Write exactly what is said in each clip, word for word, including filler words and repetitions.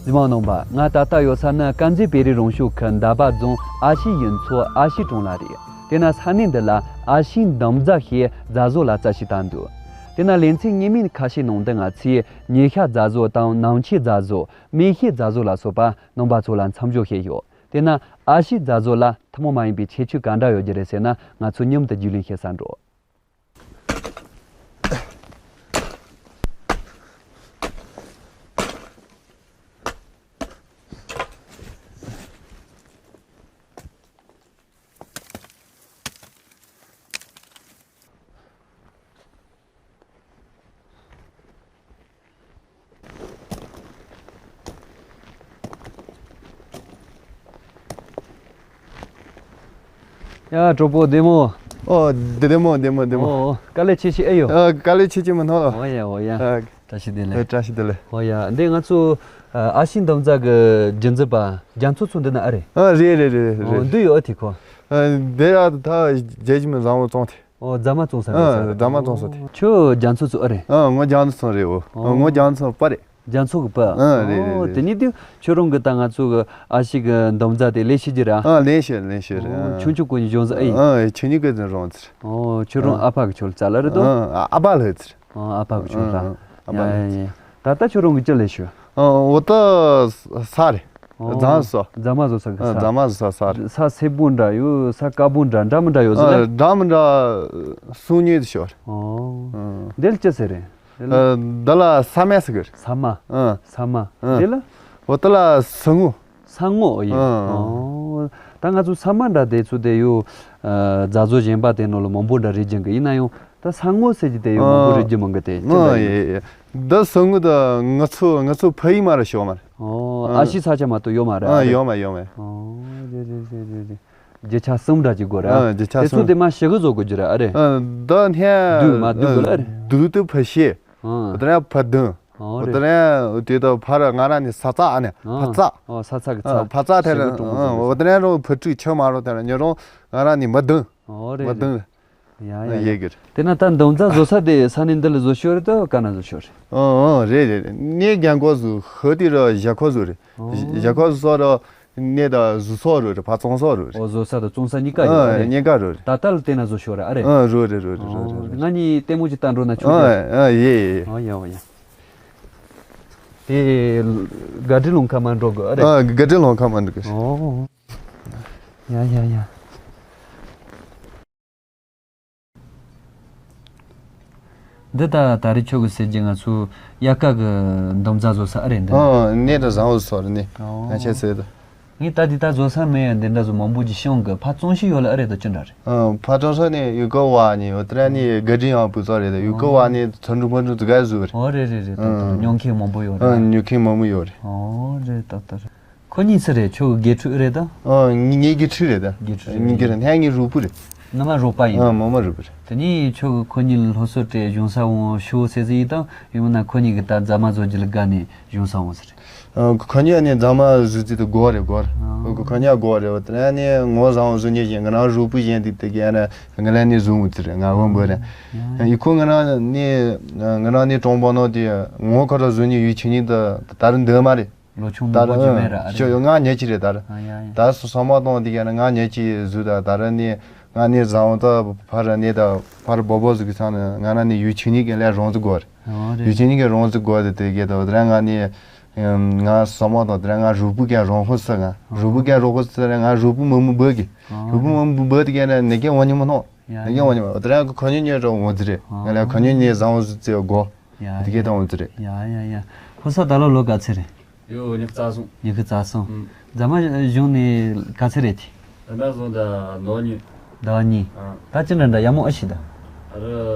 གཟིགས་མོ་རྣམ་པ། ང་ད་ལྟ་ཡོད་ས་ནི་དཀར་མཛེས་བོད་རིགས་རང་སྐྱོང་ཁུལ་འདབ་པ་རྫོང་ཨ་ཤི་ཡུལ་ཚོ་ཨ་ཤི་གྲོང་ལ་རེད། དེ་ན་ས་གནས་འདི་ལ་ཨ་ཤི་འདམ་རྫ་ཞེས་རྫ་བཟོ་ལ་རྩ་ཞིག་བཏང་འདུག་དེ་ན་ལེ་ཚན་སྔོན་མའི་ཁ་ཤས་ནང་དུ་ང་ཚོས་ཉི་ཤར་རྫ་བཟོ་དང་ནམ་ཕྱེད་རྫ་བཟོ། མེ་ཤེལ་རྫ་བཟོ་ལ་སོགས་པ་རྣམ་པ་ཚོ་ལ་མཚམས་སྦྱོར་བྱས་ཡོད། དེ་ན་ཨ་ཤི་རྫ་བཟོ་ལ་ཐུན་མོང་མ་ཡིན་པའི་ཁྱད་ཆོས་ག་འདྲ་ཡོད་ཀྱི་རེད་ཟེར་ན། ང་ཚོ་མཉམ་དུ་རྒྱུས་ལོན་བྱེད་ས་འགྲོ། ཡ། གྲོགས་པོ་བདེ་མོ། ཨོ། བདེ་མོ། བདེ་མོ། བདེ་མོ། ཨོ། དཀའ་ལས་ཆེ་ཆེ་ཨེ་ཡོད། ཨ། དཀའ་ལས་ཆེ་ཆེ་མི་སྣང་ལ། ཨོ་ཡ། ཨོ་ཡ། ཨ། བཀྲ་ཤིས་བདེ་ལེགས། ཨ། བཀྲ་ཤིས་བདེ་ལེགས། ཨོ་ཡ། འདི་ང་ཚོ་ཨ་ཤི་འདམ་རྫ་གི་རྒྱུན་འཛིན་པ་རྒྱ་མཚོ་མཚོ་འདི་ན་ཨེ་རེད། ཨ། རེད་རེད་རེད་ཨོ། རེད། འདི་ཡོད་ཨ། དེ་ཁོ། ཨ། འདི་ཡ་ད་རྒྱལ་ཇི་མི་བཟང་བོ་བཙོང་ཐེ། ཨོ། རྫ་མ་བཙོང་ས་ཨ། རེད་ས་རེད། རྫ་མ་བཙོང་ས་དེ། ཁྱོད་རྒྱ་མཚོ་མཚོ་ཨེ་རེད། ཨ། ངོ་རྒྱ་མཚོ་མཚོ་རེད། ཨོ། ཨོ། ངོ་རྒྱ་མཚོ་མཚོ་པ་རེད། རྒྱ་མཚོ་གི་པ། ཨ། རེད་རེད། ཨོ། རེད། དེ་ནི་དུས་ཁྱོད་རང་གི་ད་ང་ཚོ་གི་ཨ་ཤི་གི་འདམ་རྫ་དེ་ལེན་ཤེས་ཀྱི་ར། ཨ། ལེན་ཤེས་ལེན་ཤེས་རེད། ཨོ། ཨ། ཆུང་ཆུང་གོ་ནས་བྱུང་ཟིག་ཨེ་ཡིན། ཨ། ཆུང་ཆུང་གི་ཟིན་རོང་ཚིར། ཨོ། ཁྱོད་རང་ཨ་ཕ་གི་ཆོལ་རྩ་ལ་རེད་དོ། ཨ། ཨ་ཕ་ལྷ་ཚིར། ཨོ། ཨ་ཕ་གི་ཆོལ་ལ། ཨ་ཕ་ལྷ་ཚིར། ཡ་ཡ་ཡ། ད་ལྟ་ཁྱོད་རང་གི་ཅི་ལས་ཤོད། ཨ། འོ་ད་ས་རེད། ཨོ། རྫ་མ་བཟོ་ས། རྫ་མ་བཟོ་ས་གི་ཨ། ས། རྫ་མ་བཟོ་ས་ས་རེད། ས་སེར་པོ་འདྲ་ཡོད། ས་དཀར་པོ་འདྲ་འདྲ་མི་འདྲ་ཡོད་ཟེར་ཨ། ལ། འདྲ་མི་འདྲ་སུ་ཉོས་དེ་ཤོར། ཨོ། ཨ། འདི་ལ་ཅི་ཟེར་རེད། ཨ། འདི་ལ་ས་མ་ཟེར་གི་རེད། ས་མ། ཨ། ས་མ། ཨ། འདི་ལ། འོ་དེ་ལ་ས་སྔོ། ས་སྔོ་ཡིན། ཨ། ཨོ། ད་ང་ཚོ་ས་མ་འདྲ་དེ་ཚོ་དེ་ཡོད། ཨ། རྫ་བཟོ་གཞན་པ་དེ་ནང་ལ་མང་པོ་འདྲ་རེད་ཀྱང་གི་ཡིན་ན་ཡང་། ད་ས་སྔོ་ཟེར་གྱི་དེ་ཡོད་མང་པོ་རེད་ཀྱི་མང་གི་དེ་ཅི་འདྲ་ཨ། ཡིན། ཡེ་ཡེ། འདི་ས་སྔོ་ད་ང་ཚོ་ང་ཚོ་ཕ་ཡུལ་མ་རེད་ཤོག་མ་རེད། ཨོ། ཨ། ཨ་ཤི་ས་ཆ་མ་གཏོགས་ཡོད་མ་རེད། ཨ། ཨ་རེད། ཡོད་མ་ཡོད་མ། ཨོ། རེད་རེད་རེད་རེད་རེད། རྒྱུ་ཆ་གསུམ་འདྲ་ཅིག་དགོས་རེད། ཨ། རྒྱུ་ཆ་དེ་ཚོ་གསུམ། དེ་མ་ཞི་གི་བཟོ་དགོས་རྒྱུ་རེད་ཨ་རེད། ཨ། ད་ནས་བསྡུས་མ་བསྡུས་དགོས་ལ་ཨ་རེད། བསྡུས་དུ་ཕ་ཤེ། ཨ། དེ་ར་ཕ་དུང་། ཨོ་། རེད། དེ་ར་དེ་ད་ཕ་ར་ང་ར་ནས་ས་ཚ་ཨ་ནས་ཨ། ཕ་ཚ། ཨོ། ས་ཚ་གི་ཨ། ཚ། ཕ་ཚ་དེ་ར། ཞི་གི་གྲོང་ཨ། བཟོ་དེ་ར་རོ་ཕ་དྲུག་ཆུ་མ་རོ་དེ་ར་ཉོ་རོང་ང་ར་ནས་མ་དུང་། ཨོ། རེད་མ་དུང་། རེད། ཡ་ཡ་ཡ། ཡེ་གི་རེད། དེ་ན་ད་འདམ་རྫ་བཟོ་ས་དེ་ས་གནས་འདི་ལ་བཟོ་ཤོག་རེད་དོ་ག་ན་བཟོ་ཤོག་རེད། ཨོ་ཨོ་རེད་རེད་རེད། གནས་རྒན་གོ་བཟོ་ཧི་དེ་ར་ཞ་ཁོ་བཟོ་རེད། ཨོ། ཞ་ཁོ་བཟོ་ར་གནས་ད་བཟོ་ས་རོ་རེད། ཕ་བཙོང་ས་རོ་རེད། ཨོ། བཟོ་ས་དང་བཙོང་ས་གཉིས་ཀ་ཡོད་ཨ་རེད། གཉིས་ཀ་རོ་རེད། ད་ལྟ་ལ་བལྟས་ན་བཟོ་ཤོག་ར་ཨ་རེད། ཨ་རོ་རེད་རོ་རེད་རོ་རེད། ང་གཉིས་ལྟད་མོ་ཅིག་ལྟ་འགྲོ་ན་ཆོག་གི་ཨ་ཡེ་ཡེ། ཨ་ཡ་ཨ་ཡ། དེ་ག་དྲི་ལུང་ཁ་མ་འགྲོ་གི་ཨ་རེད། ཨ་ག་དྲི་ལུང་ཁ་མ་འགྲོ་གི་ཨོ། ཡ་ཡ་ཡ། འདི་ད་ད་རེས་ཁྱོད་ཀྱི་ཟེར་གྱི་ང་ཚོ་དབྱར་ཁ་གི་འདམ་རྫ་བཟོ་ས་ཨེ་རེད་འདི། ཨོ། གནས་ད་བཟང་བོ་བཟོ་རེད་ནི། ཨོ། ང་ཆེ་ཟེར་ད། ངས་ད་འདི་ད་བཟོ་ས་མེད་ཡ་འདི་འདྲ་བཟོ་མང་པོ་ཅིག་ཤོང་གི་ཕ་བཙོང་ཤི་ཡོད་ལ་ཨེ་རེད་ད་ཅི་འདྲ་རེད། ཨོ། ཕ་བཙོང་ས་ནི་ཡུལ་སྐོར་བ་ནི་ཡོད་དེ་ར་ནི་ག་དྲིན་ཡང་བུ་ཚོ་རེད་ད་ཡུལ་སྐོར་བ་ནི་ཚོ་འགྲུལ་མ་འགྲུལ་དུ་ག་བཟོ་རེད། ཨོ་རེད་རེད་རེད་ད་ད་ཨོ། ཉོ་མཁན་མང་པོ་ཡོད་ཨོ། རེད། ཉོ་མཁན་མང་པོ་ཡོད་རེད། ཨོ་རེད་ད་ད་རེད། ཁོ་གཉིས་སུ་རེད། ཁྱོད་ཀྱི་དགེ་ཕྲུག་རེད་ད། ཨ་ངའི་དགེ་ཕྲུག་རེད་ད། དགེ་ཕྲུག་རེད། ངའི་དགེ་ཕྲུག་ནས་ངའི་རོགས་པ་རེད། ནུ་མ་རོགས་པ་ཡིན་ཨ་ད། མོ་མ་རོགས་པ་རེད། དེ་ནས་ཁྱོད་ཀྱི་ཁོ་གཉིས་ལ་སློབ་གསོ་སྤྲད་གཞུང་ས་འོང་ཤོག་ཟེར་ཟེར་ཡིན་དང་ཡང་ན་ཁོ་གཉིས་ཀྱི་ད་རྫ་མ་བཟོ་རྒྱུ་ལ་དགའ་ནས་གཞུང་ས་འོང་ཟེར་རེད། ཨ་ཁོ་གཉིས་ནས་རྫ་མ་བཟོ་རྩིས་དེ་དགོས་རེད་དགོས་རེད། ཨ་ཁོ་གཉིས་དགོས་རེད། དེ་ནས་ངོ་བཟང་བཟོ་ཉེ་ཞིང་ང་རང་རོགས་པ་གཞན་དེ་དེ་གས་ན་ང་ལ་ནས་བཟོ་འོང་ཟེར་རེད། ང་འོང་བོ་རེད། ཡ་ཡི་ཁོ་ང་རང་ནས་ང་རང་ནས་གྲོང་པ་ནང་དེ་ངོ་ཁ་ར་བཟོ་ཉེ་ཡུལ་ཆེ་ཉིད་དུ་ད་རུང་འདོད་མ་རེད། ལོ་ཆུང་ད་མང་པོ་ཅིག་མེད་ར་ཨ་རེད། ང་ཉེ་ཅི་རེད་ད་ར། ཨ་ཡ་ཡ། ད་སོ་སོ་མ་གཏོང་དེ་ག་ན་ང་ཉེ་ཅི་བཟོས་ད་ད་ར་ནི་ང་ནི་བཟང་བོ་ད་ཕ་ར་ནི་ད་ཕ་ར་བོ་བོ་ཟིག་གི་ཚང་ནི་ང་ར་ནི་ཡུལ་ཆེ་ཉིད་ཀྱི་ལས་རོང་ཟིག་དགོས་རེད། ཨོ་རེད། ཡུལ་ཆེ་ཉིད་ཀྱི་རོང་ཟིག་དགོས་དེ་དེ་ག་ད་ད་ར་ང་ནི་ང་སོ་མ་གཏོང་དེ་ར་ང་རུ་བུ་ག་རོང་ཧོ་ས་ང་རུ་བུ་ག་རོང་ཧོ་ས་ར་ང་རུ་བུ་མ་མུ་བོ་གི་རུ་བུ་མ་མུ་བོ་དེ་ག་ན་ནི་ག་འོ་ཉི་མ་ནོ། ཡ་ཡ། ཡ་ཡ། འོ་དེ་ར་ཁོ་ཉོ་ཉོ་རོ་འོ་ཟི་རེད། ཨ། ང་ལ་ཁོ་ཉོ་ཉོ་བཟང་བོ་ཟི་ཙེ་གོ་ཡ་དེ་གས་ཡ། དང་འོ་ཟི་རེད། ཡ་ཡ་ཡ། ཕོ་གསར་ད་ལོ་ལོ་ག་ཚོད་རེད། ཡོ་ཉི་ཤུ་རྩ་གསུམ། ཉི་ཤུ་རྩ་གསུམ། ཨུམ། རྫ་མ་གཞུང་ནས་ག་ཚོད་རེད་དེ། ད་ལྟ་བཟུང་ད་ནོ་ཉི། ཟླ་བ་གཉིས། ཨ། ད་ཅི་འདྲ་འདྲ་ཡག་མོ་ཨེ་ཤི་ད། ཨ་ར་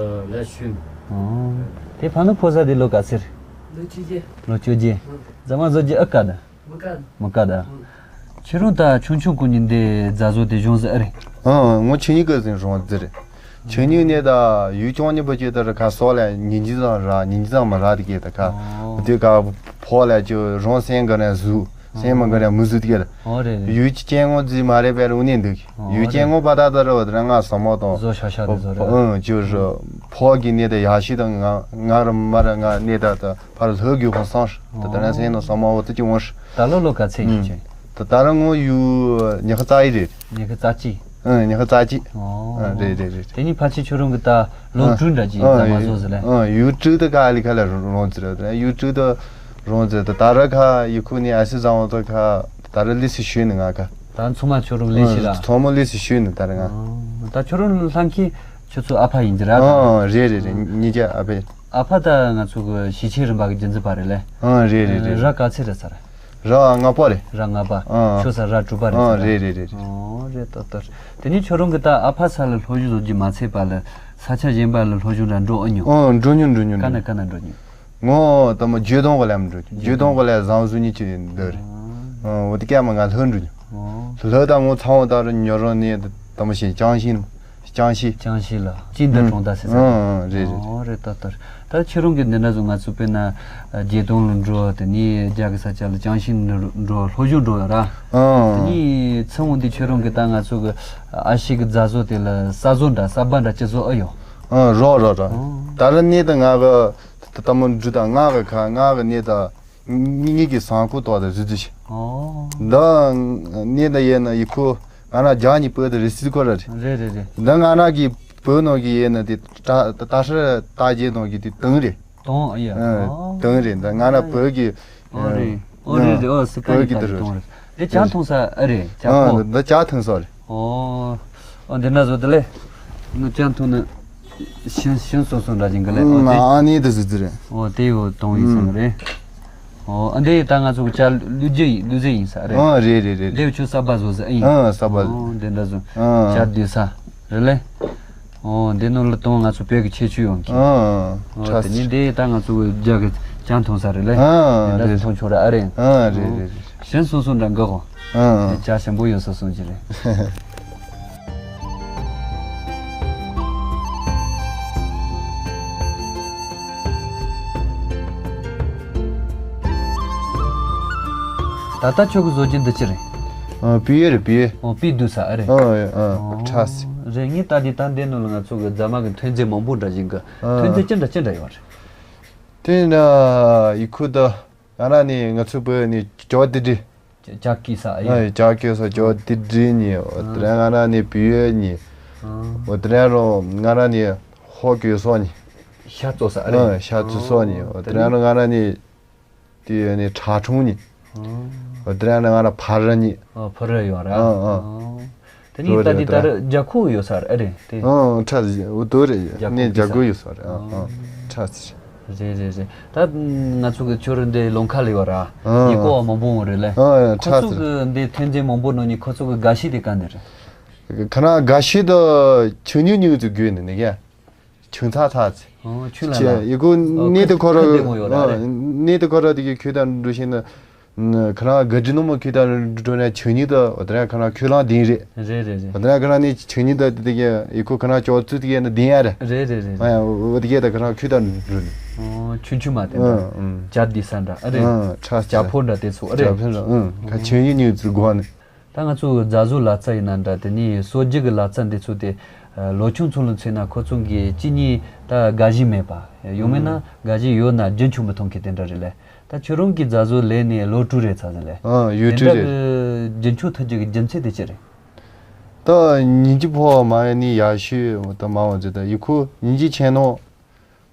ལས་ཤུན། ཨོ། དེ་ཕ་ནུ་ཕོ་གསར་དེ་ལོ་ག་ཚོད་རེད། ལོ་བཅུ་བརྒྱད། ལོ་བཅུ་བརྒྱད། ཨུམ། རྫ་མ་བཟོ་རྒྱུ་ཨེ་དཀའ་ད། མི་དཀའ། མི་དཀའ་ད། ཨུམ། ཁྱེད་རང་ད་ཆུང་ཆུང་ཀུན་ནི་འདི་རྫ་བཟོ་དེ་གཞུང་ཟིག་ཨེ་རེད། ཨང་། ངོ་ཆེ་ཉིད་ཀྱི་ཟིན་རོང་ཟིག་རེད། ཆེ་ཉིད་ནས་ད་ཡུལ་ཆུང་ཉིད་པོ་ཅིག་ད་ར་ཁ་སོག་ལ་ཉིན་གཅིག་ཙམ་ར་ཉིན་གཅིག་ཙམ་མ་ར་དེ་གས་ད་ཁ། ཨོ། དེ་ཁ་ཕོ་ལ་ཅིག་རོང་སེང་ག་ནས་བཟོས། སེམས་མ་ག་རེ་མི་བཟོད་ཀྱི་ར། ཨོ་རེད་རེད། ཡུལ་གྱི་སྐྱེ་དངོས་ཟིག་མ་རེད་པས་རུང་ནས་འདུག་གི། ཨོ་ཡུལ་སྐྱེ་རེད། དངོས་པ་ད་ད་ར་བ་ད་ར་ང་ཟ་མོ་དང་། བཟོ་ཤ་ཤ་དེ་བཟོ་རེད། ཨང་ཅོ་ར། ཕོ་གི་གནས་དེ་ཡ་ཤི་དང་ང་ང་ར་མ་ར་ང་གནས་ད་ད་ཕར་ལྷོ་གི་ཧོ་སང་ད་ད་ར་སེམས་ནང་ཟ་མོ་འོ་ད་ཅི་འོང་ཤ། ད་ལོ་ལོ་ག་ཚད་ཡིན་ཅི། ད་ད་ར་ངོ་ཡུལ་ཉི་ཤུ་རྩ་ཡི་རེད། ཉི་ཤུ་རྩ་གཅིག་ཨང་ཉི་ཤུ་རྩ་གཅིག་ཨོ། ཨང་རེད་རེད་རེད། དེ་ནི་ཕལ་ཆེར་ཁྱོད་རང་གི་ད་ལོ་ཨང་དྲུག་འདྲ་ཅིག་ཨང་ཟ་མ་ཡུ་བཟོ་ཟེར་ལེ། ཨང་ཡུལ་དྲུག་ད་ག་ལི་ཁ་ལ་རོང་ཟེར་ར། ཡུལ་དྲུག་ད་རོང་ཟེར་ད་ད་ར་ཁ་ཡི་ཁུ་ནི་ཨ་སི་ཟ་འོ་ད་ཁ་ད་ར་ལི་སི་ཤུ་ནི་ང་ཁ། ད་ཚང་མ་ཁྱོད་རང་ལི་སི་ར། ཨང་ཚང་མ་ལི་སི་ཤུ་ནི་ད་ར་ང་། ཨང་ད་ཁྱོད་རང་ལྷན་ཁྱི་ཁྱོད་ཚོ་ཨ་ཕ་ཡིན་གྱི་ར། ཨང་རེད་རེད་རེད། ཨང་ཉི་ཀྱ་ཨ་ཕ། ཨ་ཕ་ད་ང་ཚོ་གི་གཞིས་བྱེས་རིམ་པ་གི་རྒྱུན་འཛིན་པ་རེད་ལེ། ཨང་རེད་རེད་རེད། ར་ག་ཚད་རེད་ཟེར། ར་ལྔ་པ་རེད། ར་ལྔ་པ། ཨང་ཁྱོད་ས་ར་དྲུག་པ་རེད་ཨང་ཟེར། རེད་རེད་རེད་རེད། ཨོ་རེད་ད་ད། དེ་ནས་ཁྱོད་རང་གི་ད་ཨ་ཕ་ས་ལ་སློབ་སྦྱོང་བཟོ་རྒྱུ་མ་ཚད་པ་ལ་ས་ཆ་གཞན་པ་ལ་སློབ་སྦྱོང་ར་འགྲོ་ཨེ་མྱོང་། ཨང་འགྲོ་མྱོང་འགྲོ་མྱོང་ག་ན་འགྲོ་ག་ན་འགྲོ་མྱོང་། ངོ་ད་མ་བརྗོད་དོན་ག་ལ་ཡང་འགྲོ་མྱོང་། བརྗོད་དོན་ག་ལ་ཡང་བཟང་བཟོ་ཉིད་ཀྱི་འདི་རེད། ཨང་འོ་དེ་སྐད་མ་ང་ལྷོད་འགྲོ་མྱོང་། ཨོ་ལྷོད་ད་ངོ་ཚང་བ་ད་ར་ཉོ་རོགས་ནས་ད་མ་ཤེས་ཅང་ཤེས། ཅང་ཤེས། ཅང་ཤེས་ལ་ཅིན་ད་གྲོང་རྡལ་ཟེར་ས། ཨང་ཨང་རེད་རེད། ཨོ་རེད་ད་ད། ད་ཁྱེད་རང་གི་འདི་འདྲ་བཟོ་ང་ཚོ་དཔེར་ན་རྒྱལ་དོན་ལ་འགྲོ་དེ་ནས་རྒྱ་གི་ས་ཆ་ལ་ཅང་ཤེས་འགྲོ་སློབ་སྦྱོང་འགྲོ་ཡོད་ར། ཨང་དེ་ནས་ཚེ་འོང་འདི་ཁྱེད་རང་གི་ད་ང་ཚོ་གི་ཨ་ཤི་གི་རྫ་བཟོ་དེ་ལ་ས་བཟོ་འདྲ་ས་པ་འདྲ་ཅི་བཟོ་ཨེ་ཡོད། ཨང་རོ་རོ་རོ། ད་ལ་གནས་ད་ང་གི་ད་ད་མོ་འབྲུ་དང་ང་གི་ཁ་ང་གི་གནས་ད། ངེད་ཀྱི་བཟང་ཁུ་ཏོག་དང་རི་དུ་ཞིག་ཨོ། འདི་གནས་ད་ཡས་ན་ཡི་ཁུ་ང་རང་རྒྱ་ཉི་པོ་དེ་རི་སི་ཁོ་ར་རེད། རེད་རེད་རེད། འདི་ང་རང་གི་བོད་ནང་གི་ཡས་ན་དེ་ད་ད་ཧྲ་ད་རྒྱས་ནང་གི་དེ་དང་རེད། དང་ཡ། ཨོ། དང་རེད། འདི་ང་རང་བོད་ཀྱི་ཨོ་རེད། ཨོ་རེད་རེད། ཨོ་སི་ཀ་རི་བོད་ཀྱི་ཀ་དེ་རི་རེད། དང་རེད། འདི་ཇ་འཐུང་ས་ཨེ་རེད། ཇ་ཨ་ཁོ། འདི་ཇ་འཐུང་ས་རེད། ཨོ། ཨོ་འདི་ན་བཟོ་དེ་ལས། ནུ་ཅང་ཐུང་ནི་ཤིང་ཤིང་སོ་སོ་འདྲ་ཅིག་གི་ལས། ཨོ་ཨ་ནི་དེ་ཟི་ཟི་རེད། ཨོ་དེ་ཡོ་དོང་ཡིན་སང་རེད། ཨོ་ཨ་འདི་ད་ང་ཚོ་ཅ་ལུ་ཇི་ལུ་ཇི་ཡིན་ས་རེད། ཨ་རེད་རེད་རེད། འདི་ཆུ་ས་བ་བཟོ་ས་ཨེ་ཡིན། ཨ་ས་བ། ཨོ་འདི་འདྲ་བཟོ། ཨ་ཅ་དུས་ས་རེད་ལས། ཨོ་འདི་ནོ་ལ་དོང་ང་ཚོ་བོད་ཀྱི་ཁྱད་ཆོས་ཡོང་གི། ཨ་ཨོ་ཁྲ་དེ་ནི་འདི་ད་ང་ཚོ་རྒྱ་གི་ཅང་ཐུང་ས་རེད་ལས། ཨ་འདི་འདྲ་རེད། ཐུང་ཆོག་ར་ཨ་རེད། ཨ་རེད་རེད་རེད། ཞན་སོང་སོང་འདྲ་འགག་གོ། ཨ་ཅ་ཞན་པོ་ཡོད་ས་སོང་ཅི་རེད། ད་ལྟ་ཁྱོད་ཀྱི་བཟོ་རྒྱུ་འདི་ཅི་རེད། ཨ་པི་ཡེ་རེད་པི་ཡེ། ཨོ་པི་བསྡུས་ས་ཨ་རེད། ཨ་ཨ་ཨོ་ཁྲ་སི། རེད་ངས་ད་འདི་ད་འདི་ནང་ལ་ང་ཚོ་གི་རྫ་མ་གི་ཐོན་རྫས་མང་པོ་འདྲ་ཞིག་གི། ཨ་ཐོན་རྫས་ཅི་འདྲ་ཅི་འདྲ་ཡོད་རེད། དེ་ན་ཡི་ཁུ་ད་ང་རང་ནི་ང་ཚོ་བོད་ནི་ཇོ་དི་དི། ཇ་ཀི་ས་ཨེ། ཨ་ཇ་ཀི་ས་ཇོ་དི་དི་ནི་འོ་དེ་ར་ང་རང་ནི་བི་ཡོད་ནི། འོ་དེ་ར་རོ་ང་རང་ནི་ཧོ་ཀི་སོ་ནི། ཤ་ཙོ་ས་ཨེ། ཨ་ཤ་ཙོ་སོ་ནི་འོ་དེ་ར་རོ་ང་རང་ནི་དེ་ནི་ཁྲ་ཁྲུང་ནི། འོ་དེ་ར་ང་རང་ཕ་ར་ནི། ཨ་ཕ་ར་ཡོད་ར། ཨ་ཨ། དེ་ནི་ད་དེ་ད་ར་རྒྱ་ཁུ་ཡོད་ས་ར་ཨེ་རེད་དེ། ཨ་ཁྲ་འོ་དོ་རེད་ནི་རྒྱ་ཁུ་ཡོད་ས་ར་ཨ་ཁྲ་ཟེར། རེད་རེད་རེད། ད་ང་ཚོ་གི་ཆོ་རུ་འདི་ལོང་ཁ་ལི་བ་ར། ཨ་ཡི་གོ་བ་མང་པོ་འོང་རེད་ལེ། ཨ་ཁོ་ཁྲ་ཚོ་ཟེར། གི་འདི་ཐོན་རྫས་མང་པོ་ནང་ནས་ཁོ་ཚོ་གི་དགའ་ཤོས་དེ་ག་འདི་རེད། ཁ་ན་དགའ་ཤོས་དུ་ཆུ་ཉུང་ཉུང་ཚོ་དགོས་ནི་ནི་ག་ཆུང་ཚ་ཚ་ཚེ། ཨོ་ཆུ་ལ་ལ། ཡི་གོ་ཨོ་གནས་དུ་ཁོ་ཁུ་ཁུ་ལྡེ་མོ་ཡོད་ར་རེད། ར་གནས་དུ་ཁོ་ར་དེ་གི་ཁྱོད་དང་འགྲོ་ཤེས་ན། ཁ་རང་ག་ཅི་ནོ་མོ་ཁྱོད་དང་འགྲོ་ན་ཆུ་ཉི་དུ་འོ་དེ་ར་ཁ་རང་ཁྱོད་ལང་ལྡིང་རེད། རེད་རེད་རེད། འོ་དེ་ར་ཁ་རང་ནི་ཆུ་ཉི་དུ་དེ་གི་ཡི་གོ་ཁ་རང་ཅོག་ཙུ་དེ་གི་ན་ལྡིང་ཡ་རེད། རེད་རེད་རེད། ཨ་ཡ་འོ་དེ་གི་ད་ཁ་རང་ཁྱོད་དང་འགྲོ་ནི། ཨོ་ཆུ་ཆུ་མ་དེ་འདྲ། ཨ་ཨ། ཇ་དི་ས་འདྲ་ཨ་རེད། ཨ་ཁྲ་ཇ་ཕོ་འདྲ་དེ་ཚོ་ཨ་རེད། ཇ་ཕོ་འདྲ་ཨ་ཁ་ཆུ་ཉི་ཉུང་ཙུ་གོ་ནི། ད་ང་ཚོ་རྫ་བཟོ་ལག་རྩལ་ཡིན་ན་འདྲ་དེ་ནས་སོ་རྒྱུ་གི་ལག་རྩལ་འདི་ཚོ་དེ་ལོ་ཆུང་ཚོ་ལ་མཚོན་ན་ཁོ་ཚོ་གི་གཅིག་གཉིས་ད་དགའ་ཞེན་མེད་པ་ཡང་མིན་ན་དགའ་ཞེན་ཡོད་ན་རྒྱུན་འཁྱོངས་མི་ཐུབ་མཁན་དེ་འདྲ་རེད་ལེ། ད་ཁྱོད་རང་གི་རྫ་བཟོ་ལས་ནས་ལོ་དྲུག་རེད་ཚར་ཟིན་ལེ། ཨ་ཡོད་དེ་འདྲ་རེད། གི་རྒྱུན་འཁྱོངས་ཐུབ་རྒྱུ་གི་རྒྱུ་མཚན་དེ་ཅི་རེད། ད་ཉིན་གཅིག་ཕོ་བ་མ་ཡིན་ནི་ཡག་ཤོས་ད་མ་འོང་ཟེར་ད་ཡི་ཁུ་ཉིན་གཅིག་ཆེ་ནོ།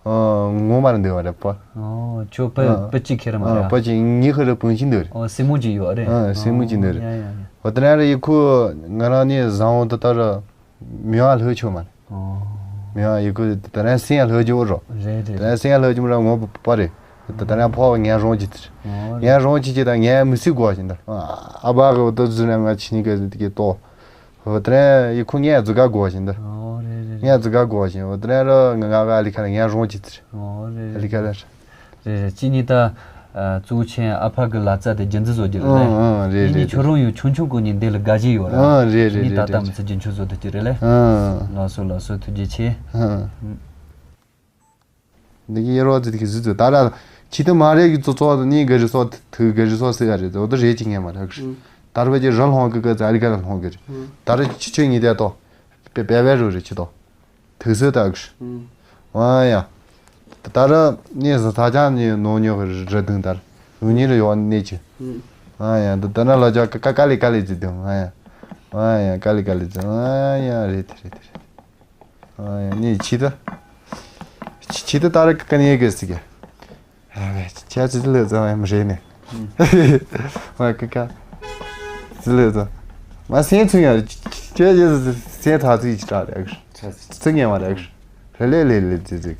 ངོ་མར་འདུག་བ་རེད་པ། ཨོ་ཁྱོད་པ་ཨ། པ་གཅིག་ཁྱེར་མ་ཨ་རེད། པ་གཅིག་ངའི་ཁ་རུ་སྤུན་གཅིག་འདུག་རེད། ཨོ་སྲིང་མོ་གཅིག་ཡོད་རེད། ཨ་སྲིང་མོ་གཅིག་འདུག་རེད། ཡ་ཡ་ཡ། འོ་དེ་ན་རེ་ཡི་ཁུ་ང་རང་ནི་བཟང་བོ་འདི་ལྟར་མི་བ་ལྷོད་ཆོག་མ་རེད། ཨོ། མི་བ་ཡི་ཁུ་དེ་ན་སྲིང་ཡ་ལྷོད་རྒྱུ་རོ། རེད་རེད། དེ་ན་སྲིང་ཡ་ལྷོད་རྒྱུ་མ་ར་ངོ་པ་རེད། དེ་ན་ཕོ་བ་ངན་རོང་གཅིག་དེ་རེད། ཨོ་ངན་རེད། རོང་གཅིག་གཅིག་དང་ངན་མི་སྲིད་དགོས་བཞིན་དུ། ཨ་ཨ་བ་གི་འོ་དེ་བཟོས་ན་ང་ཆི་ནི་ག་ཟིག་གི་ཏོ། འོ་དེ་ནས་ཡི་ཁུ་ངས་ཛི་ག་གོ་བཞིན་དུ། ཨོ་རེད་རེད་རེད། ངས་ཛི་ག་གོ་བཞིན་འོ་དེ་ནས་རོ་ང་ང་ག་ཨ་ལི་ཁ་ལ་ངས་རོང་གཅིག་ཚིར། ཨོ་རེད་ཨ་ལི་ཁ་ལ། རེད་རེད། ཅི་ནི་ད་གཙོ་ཆེན་ཨ་ཕ་གི་ལ་རྩ་དེ་རྒྱུན་འཛིན་བཟོ་རྒྱུ་རེད། ཨང་ཨང་རེད་ཡིན་ནི་རེད་ཁྱོད་རང་ཡང་ཆུང་ཆུང་གོ་ནི་འདི་ལ་དགའ་ཞེན་ཡོད་ར། ཨང་རེད་རེད་ཡིན་ནི་ད་རེད་ལྟ་རེད། མི་ཚེ་རྒྱུན་འཁྱོངས་བཟོ་ཐུབ་ཀྱི་རེད་ལེ། ཨང་། ལགས་སོ་ལགས་སོ་ཐུགས་རྗེ་ཆེ། ཨང་། འདི་གི་ཡེ་རོ་ཙི་དེ་གི་ཟི་ཙི་ད་ར་ ཁྱི་དེ་མ་རེད་གི་ཙོ་ཙོ་ནི་ག་རི་སོ་ཐུག་ག་རི་སོ་སི་ག་རེད་ཙོ་དེ་རེད་ཅི་ངས་མ་རེད་གི། ད་ར་བ་ཅི་ར་ལྷོང་གི་ག་ཙ་རི་ག་ར་ལྷོང་གི་རེད། ད་ར་ཁྱི་ཁྱོད་ཉི་དེ་ཏོ། པེ་པེ་བེ་རུ་རེད་ཁྱི་ཏོ། ཐུག་སོ་ད་གི། ཨ་ཡ། ད་ར་ནི་ས་ཐ་ཅང་ནི་ནོ་ཉོ་གི་ར་དུང་ད་ར་ལུ་ཉི་ར་ཡོ་ནི་ཅི། ཨ་ཡ་ད་ད་ན་ལ་ཅ་ཀ་ཀ་ཀ་ལི་ཀ་ལི་ཙི་དུང་ཨ་ཡ། ཨ་ཡ་ཀ་ལི་ཀ་ལི་ཙི་ཨ་ཡ་རེད་དེ་རེད་དེ་རེད། ཨ་ཡ་ནི་ཁྱི་ད། ཁྱི་ད་ད་ར་ཀ་ཀ་ནི་གི་སི་གི། ཨ་བས་ཁྱེད་ཚོ་ལས་ཙམ་ཡང་མི་རེད་ནས། མ་ཀི་ཀ་ཙི་ལས་ཙམ། མ་སེམས་ཚུན་ཡང་ཁྱེད་ཀྱི་སེམས་ཐག་ཚིག་ཅིག་བྲག་རེད། ཚིག་ངན་མ་རེད། ལེ་ལེ་ལེ་ལེ་ཙི་ཙི།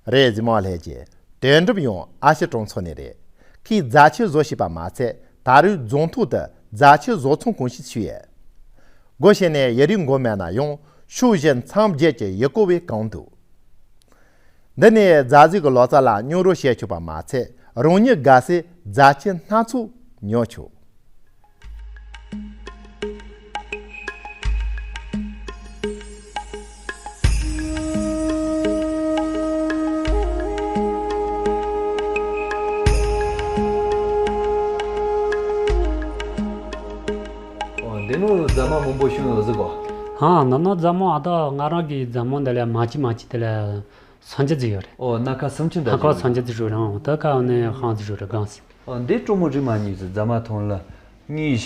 རེད། གཟིགས་མོ་ལྷན་རྒྱས། དོན་གྲུབ་ཡང་ཨ་ཤི་གྲོང་ཚོ་ནས་རེད། ཁོས་རྫ་ཆུ་བཟོ་ཤེས་པ་མ་ཚད་ད་རེས་རྫོང་ཐོག་ཏུ་རྫ་ཆུ་བཟོ་ཚོང་གོང་ཞུས་བྱས་ཡོད། སྒོ་ཕྱེ་ནས་ཡུན་རིང་འགོར་མེད་ན་ཡང་ཕྱོགས་བཞིར་མཚམས་བརྒྱད་ཀྱི་ཡུལ་སྐོར་བས་གང་འདུག་འདི་ནས་རྫ་བཟོའི་ལོ་ཙཱ་ལ་མཉམ་རོགས་བྱེད་ཆོག་པ་མ་ཚད་རང་ཉིད་དགའ་སའི་རྫ་ཆུ་སྣ་ཚོགས་ཉོ་ཆོག་འདི་ནང་རྫ་མ་མང་པོ་ཤོང་ཡོད་ཟིག་གོ། ཧང་། ནང་ན་རྫ་མ་ཨ་ད་ང་རང་གི་རྫ་མ་འདི་ལ་མ་ཅི་མ་ཅི་དེ་ལ་སུམ་ཅུ་ཙམ་ཡོད་རེད། ཨོ་སྣ་ཁ་སུམ་ཅུ་འདྲ་ཞིག་ཡོད། སུམ་ཅུ་ཙམ་ཡོད་རེད། ཨང་། ད་ཁ་ནས་ཧང་ཙི་ཡོད་རེད་གང་སྲིད། ཨོ་འདི་གྲོགས་མོ་རིག་མ་གཉིས་ཙི་རྫ་མ་ཐོང་ལ་གཉིས་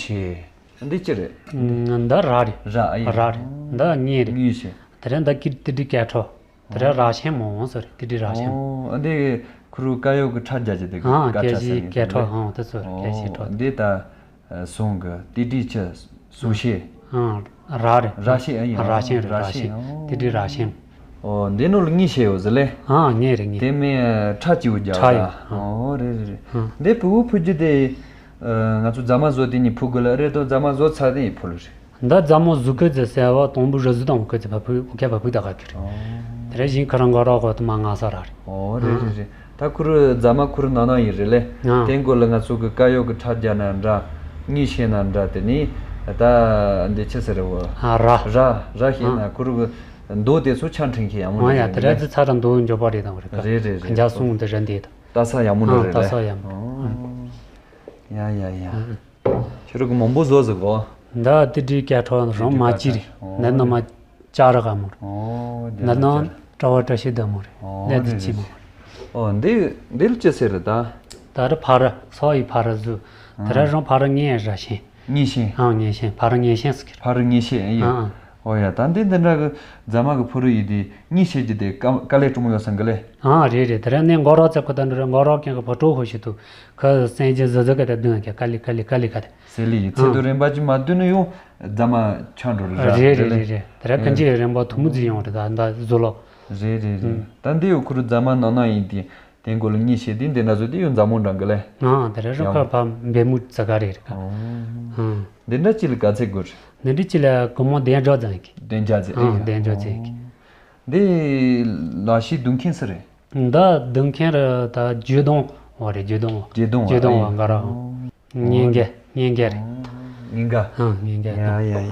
བྱས། འདི་ཅི་རེད། ཨང་། འདི་ར་རེད། ར་ཨ་ཡིན། ར་རེད། འདི་གཉིས་རེད། གཉིས་བྱས། དེ་རིང་འདི་ཀིར་ཏི་ཏི་ཀ་ཁྲོ། དེ་རིང་ར་ཆེན་མོ་འོང་སོ་རེད། ཏི་ཏི་ར་ཆེན་མོ། ཨོ་འདི་ཁུ་རུ་ཀ་ཡོག་གི་ཁྲ་རྒྱ་ཅི་དེ་ཨང་། ཀ་ཁྲ་ས་ཡིན་ཀ་ཁྲོ། ཨང་། དེ་ཚོ་ཀ་ཤི་ཁྲོ། འདི་ད། ཟུང་གི་ཏི་ཏི་ཆི་སུ་ཤེ། ཨང་། ར་རེད། ར་ཤེ་ཨ་ཡིན། ར་ཤེ་རེད། ར་ཤེ། ཨོ་ཏི་ཏི་ར་ཤེ། ཨོ་འདི་ནོ་ལ་གཉིས་བྱས་ཡོད་ཟེར་ལེ། ཨང་། གཉིས་རེད་གཉིས། དེ་མིན་ཁྲ་གཅིག་པོ་རྒྱག་ཁྲ་ཡོད། ཨོ་རེད་རེད་རེད། འདི་ཕྲུ་གུ་ཕུ་རྒྱུ་དེ། ང་ཚོ་རྫ་མ་བཟོ་དེ་ནི་ཕུ་དགོས་ལ་རེད་དོ། རྫ་མ་བཟོ་ཚར་དེ་ཡིན་ཕུ་ལ་རེད། འདི་རྫ་མ་བཟོ་གི་ཟེར་ཟེར་བ་དང་པོ་རུ་བཟོ་དང་གི་ཟེར་བ་ཕུ་ཁ་བ་ཕུ་ད་ག་གི་རེད། དེ་རེད་བཞིན་ཁ་རང་ག་ར་གོ་དུ་མ་ང་ས་ར་རེད། ཨོ་རེད་རེད་རེད། ད་ཁུ་རུ་རྫ་མ་ཁུ་རུ་ནང་ནང་ཡིན་རེད་ལེ། ཨ། དེ་མགོ་ལ་ང་ཚོ་གི་ཀ་ཡོག་གི་ཁྲ་རྒྱག་ན་འདྲ། གཉིས་བཤད་ན་འདྲ། དེ་ནི་ད་འདི་ཆི་ཟེར་རེད་བ། ཨ་ར། ར་ར་བཤད་ན་ཨ་ཁུ་རུ་གི་མདོ་དེ་ཚོ་ཆ་འཕྲིན་ཁྱེད་ཡག་མོ་ཨ་ཡ་འདྲ་དེ་རེད་ཟེར་ཚ་དང་མདོ་འཇོག་པ་རེད་དང་རེད་ཀ། རེད་རེད་རེད། ཁ་འཇག་གསུང་དེ་རེད་འདི་ད། ལྟ་ས་ཡག་མོ་འདྲ་ཨ་རེད་ལྟ་ལེ། ས་ཡག་མོ། ཨོ། ཡ་ཡ་ཡ། ཨ། ཁྱེད་རང་གི་མང་པོ་བཟོ་ཟིག་གོ། འདི་ཏི་ཏི་ཀ་ཁྲོ་རང་མ་ཅི་རེད། ཨོ། འདི་ནི་མ་ཅ་ར་ག་མོ་རེད། ཨོ། འདི་ནི་ཀྲ་བ་བཀྲ་ཤིས་བདག་མོ་རེད། ཨོ། འདི་འདི་ཅི་མོ་རེད། ཨོ་འདི་འདི་ལ་ཅི་ཟེར་རེད་ད། ད་རེད་ཕ་ར་སོ་ཡི་ཕ་ར་བཟོ། དེ་ར་རང་ཕ་ར་ངའི་ར་ཤེས། ངའི་ཤེས། ཨང་ངའི་ཤེས་ཕ་ར་ངའི་ཤེས་ཟེར་གི་རེད། ཕ་ར་ངའི་ཤེས་ཨེ་ཡོད། ཨང་། ཨོ་ཡ་ད་འདི་འདི་འདྲ་གི་རྫ་མ་གི་ཕུ་རུ་ཡི་དེ་ངའི་ཤེས་ཀྱི་དེ་དཀའ་དཀའ་ལས་སྤྲོ་མོ་ཡོད་སང་གི་ལེ། ཨང་རེད་རེད། དེ་ར་ནས་མགོ་རོག་ཙེ་ཁོ་ད་འདྲ་ར་མགོ་རོག་ཀྱང་གི་ཕོ་ཀྲོ་ཧོ་ཤི་ཏུ། ཁ་སེང་ཆེན་ཟི་ཟི་ཀ་དེ་བདུན་ཀ་ཀ་ལི་ཀ་ལི་ཀ་ལི་ཀ་དེ། ཟེར་ལི་ཡི་ཚེ་དུ་རིམ་པ་ཅིག་མ་བསྡུས་ན་ཡང་རྫ་མ་ཆགས་འགྲོ་རེད་ར་རེད་རེད་རེད་རེད། དེ་ར་ཁ་འཇིག་རིམ་པ་ཐུང་མུ་ཙི་ཡོང་རེད་ད་ད་བཟོ་ལོ། རེད་རེད་རེད། ད་འདི་ཡོད་ཁུ་རུ་རྫ་མ་ནང་ན་ཡིན་དེ་དེ་མགོ་ལ་གཉིས་བྱས་དེ་འདི་འདྲ་བཟོ་དེ་ཡང་རྫ་མོ་འདྲ་གི་ལེ། ཨང་དེ་ར་ར་ཡང་ཁ་ཕ་འབེ་མུ་ཙ་ག་རེད་རེད་ཀ། ཨང་། འདི་འདྲ་ཅི་ལ་ག་ཚད་དགོས་རེད། འདི་འདྲ་ཅི་ལ་སྒོར་མོ་བདུན་ཅུ་ཙམ་གི། བདུན་ཅུ་ཙམ་ཨང་། བདུན་ཅུ་ཙམ་གི། འདི་ལག་ཤེས་རྡུང་མཁན་སུ་རེད། འདི་རྡུང་མཁན་རེད་ད་ཇུས་རྡུང་བ་རེད་ཇུས་རྡུང་བ། ཇུས་རྡུང་བ་ཇུས་རྡུང་བ་ཨེ། ག་ར། ཨོ། ཉན་གེ་ཉན་གེ་རེད། ཉན་ག་ཨང་ཉན་གེ་ཡ་ཡ་ཡ།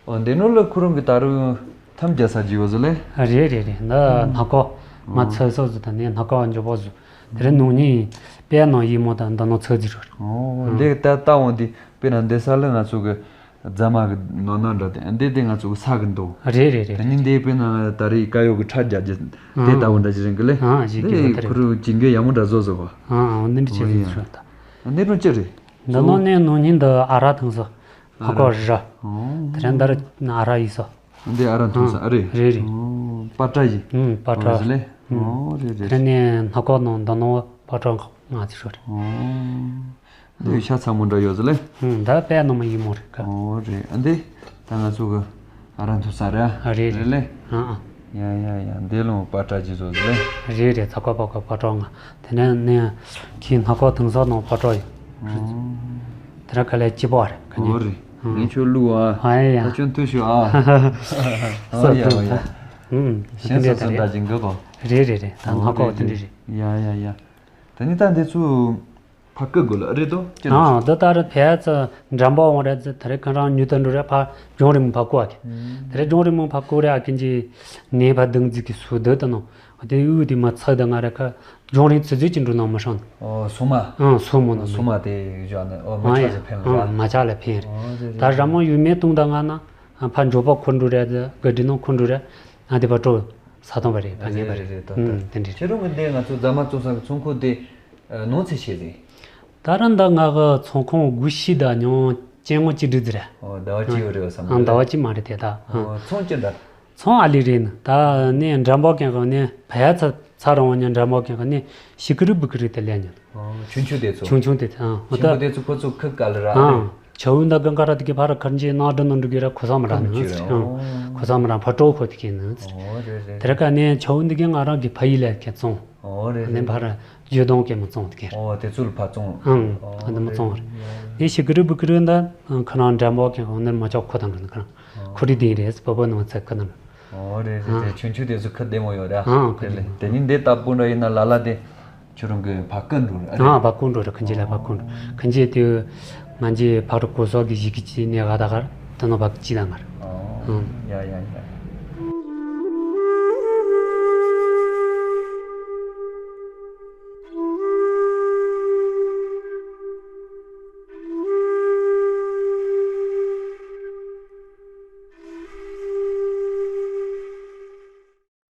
ཨོ་འདི་ནོ་ལ་ཁུ་རུང་གི་ད་རུང་ཐམ་རྒྱ་ས་ཇི་བ་ཟི་ལེ། རེད་རེད་རེད། འདི་ནག་ཀོ་མ་ཚོད་སོ་ཟི་ད་ནི་ནག་ཀོ་འཇོ་བོ་ཟི། དེ་རིང་ནང་ཉིན་པའི་ནང་ཡིན་མོ་དང་འདི་ནང་ཚོད་ཟི་རུ། ཨོ་འདི་ད་ལྟ་འོང་འདི་དཔེར་ན་འདི་ས་ལ་ང་ཚོ་གི་རྫ་མ་གི་ནོར་ནོར་འདྲ་དེ་འདི་དེ་ང་ཚོ་གི་ས་གི་འདུག་རེད་རེད་རེད། ད་ནི་འདི་དཔེར་ན་ད་རེས་ཀ་ཡོག་གི་ཁྲ་རྒྱ་རྒྱ་དེ་ལྟ་བུ་འདྲ་ཞིག་རིང་གི་ལེ། ཨང་ཞིག་གི་འདི་ཁུ་རུ་ཇིང་གེ་ཡག་མོ་འདྲ་བཟོ་བཟོ་བ། ཨང་ཨང་འདི་འདྲ་ཅིག་བཟོ་ཤོག་ད། འདི་རུ་ཅི་རེད། འདི་ནང་ནས་ནོར་ཉིན་འདི་ཨ་ར་ཐང་སོ། ཧ་གོ་རི་ར། དེ་རིང་འདི་ར་ཨ་ར་ཡིན་སོ། འདི་ཨ་ར་ཐང་སོ་ཨ་རེད། རེད་རེད། པ་ཏྲ་ཡིན། ཨུམ་པ་ཏྲ་ལེ། རེད་ལེ། དེ་རིང་ནས་ནག་ཀོ་ནང་འདི་ནང་པ་ཏྲ་ང་ཚོ་ཤོར། འདི་ཤ་ཚ་མོ་འདྲ་ཡོད་ཟེར་ལེ། ཧུམ། ད་དཔེ་ནོ་མ་ཡིན་མོ་རེད་ཀ། ཨོ་རེད། ཨ་འདི་ད་ང་ཚོ་གི་ཨ་ར་འཐུ་ས་རེད། ཨ་རེད་རེད། རེད་ལེ། ཨ་ཨ། ཡ་ཡ་ཡ། འདི་ལོ་པ་ཏྲ་ཅི་བཟོ་ཟེར་ལེ། རེད་རེད། ཚ་ཀ་པ་ཀ་པ་ཏྲ་ང་། དེ་ནས་ནས་ཁྱི་ནག་ཀོ་དུང་ས་ནང་པ་ཏྲ་ཡོད། ཨོ། དེ་ར་ཁ་ལས་སྐྱིད་པོ་རེད་ཀ་ནི། ཨོ་རེད། ངས་ཁྱོད་བླུག་ཨ། ཨ་ཡ་ཡ། ད་ཁྱོད་འཐུ་ཤོག་ཨ། ཨ་ཡ་ཡ། ཨུམ། ཞིང་སོ་སོ་འདྲ་ཅིག་འགོ་གོ། རེད་རེད་རེད། ད་ང་གོ་དེ་འདྲ་རེད། ཡ་ཡ་ཡ། ད་ནི་ད་འདི་ཚུ་ཕ་སྐད་དགོས་ལ་རེད་དོ་ཅི་འདྲ། ཨ་འདི་ལྟར་བལ་ཚ་འགྲམ་པ་འོང་རེད། ད་རེ་ཁ་རང་ཉུ་ད་འགྲོ་རེད། ཕ་ལྗོང་རིང་མོ་ཕ་ཀོ་ཨ་ཀི། ད་རེ་ལྗོང་རིང་མོ་ཕ་ཀོ་རེད། ཨ་ཀི་ཅི་ནས་ཕ་དང་ཛི་ཀི་སུ་འདི་ད་ནོ། དེ་ཡུ་དེ་མ་ཚག་ད་ང་རེ་ཁ་ལྗོང་རིང་ཚི་ཚི་ཅི་འགྲོ་ན་མ་ཤོང་། ཨོ་སུ་མ། ཨ་སུ་མོ་ན་སུ་མ་དེ་ཡུ་ཇ་ནི་ཨོ་མ་ཨ་ཆ་ཡ་ཟེ་ཕན་ལ་ཨ་ར། མ་ཆ་ལ་ཕན་རེད། ཨོ་རེད་ད་རེད་ར་མོ་ཡུ་མེ་ཏུང་ད་ང་ན་ཕ་འགྲོ་པ་ཁོ་འགྲོ་རེད། ག་དྲི་ནོ་ཁོ་འགྲོ་རེད། ང་དེ་བ་སྤྲོ་ས་དང་བ་རེད། བ་ངེས་པ་རེད། རེད་རེད་ད་ཨུམ་ད་དེ་འདྲ་རེད། ཁྱེད་རང་གི་འདི་ང་ཚོ་རྫ་མ་བཙོང་ས་གི་ཚོང་ཁུག་དེ་ནང་ཚེ་ཤེས་རེད། ད་ར་འདི་ང་གི་ཚོང་ཁང་དགུ་ཤི་ད་ཉོ་ཅན་ངོ་ཅི་འདྲི་ཟེར། ཨོ་ཟླ་བ་གཅིག་ཡོད་རེད་བསམ་ཨང་ཟླ་བ་གཅིག་མ་རེད་དེ་ད། ཨོ་ཚོང་ཅི་འདྲ། ཚོང་ཨ་ལི་རེད་ན་ད་ནི་འགྲམ་པོ་ཀན་གི་ནི་བ་ཡ་ཚ་ཚ་རང་བ་ཉ་འགྲམ་པོ་ཀན་གི་ནི་ཤི་ཀི་རི་བུ་ཀི་རི་དེ་ལས་ཉོ། ཨོ་ཆུང་ཆུང་དེ་ཚོ། ཆུང་ཆུང་དེ་ཨང་ཨོ་ཆུང་ད་ཆུང་དེ་ཚོ་ཁོ་ཚོ་ཁི་ཀ་ལ་ར། ཨང་ཆ་འུ་ད་གང་ག་ར་དེ་གི་ཕ་ར་ཁར་ཇེ་ནག་འདྲ་ནང་འགྲོ་གི་ར་ཁོ་ས་མ་ར་ནི་ཨང་ཁོ་ས་མ་ར་ཕ་སྤྲོ་ཁོ་དེ་གི་ནི། ཨོ་རེད་རེད། དེ་ར་ཀ་ནི་ཆ་འུ་འདི་གི་ང་རང་གི་ཕ་ཡི་ལས་ཀྱི་ཚོང་། ཨོ་རེད་ནི་རེད། ཕ་ར་ཇོ་དོང་ཀེ་མ་བཙོང་དེ་ཀེ། ཨོ་དེ་ཚོ་ལ་ཕ་བཙོང་། ཨང་ཨོ་ཨ་ནི་མ་བཙོང་རེད། ནི་ཤི་ཀི་རི་བུ་ཀི་རི་འདི་ཁ་ནང་འགྲམ་པོ་ཀེ་ཨོ་ནི་མ་ཅོག་ཁོ་དང་འགྲོ་ནི་ཁ་ནང་ཁོ་རི་དེ་རེད། བོ་བོ་ནང་ཚ་ཁ་ནང་། ཨོ་རེད་རེད་རེད། ཨང་ཆུང་ཆུང་དེ་ཚོ་ཁ་བདེ་མོ་ཡོད་ར། ཨང་ཁ་དེ་ལས་བདེ་མོ་དེ་ནི་འདི་ལྟ་བུ་འདྲ་ཡིན་ན་ལ་ལ་དེ་ཁྱོད་རང་གི་ཕ་ཀི་འགྲོ་ར་རེད། ཨང་ཕ་ཀུ་འགྲོ་ར་ཁ་ཇེ་ལ་ཕ་ཀུ་འགྲོ་ཁ་ཇེ་དེ་ང་ཇེ་ཕ་རུ་གོ་སོག་གི་གཞི་གི་ཅི་ནས་ག་ད་གར་ད་ནོ་ཕ་ཀི་ཅི་ད་ང་ར། ཨོ་ཨང་ཡ་ཡ་ཡ།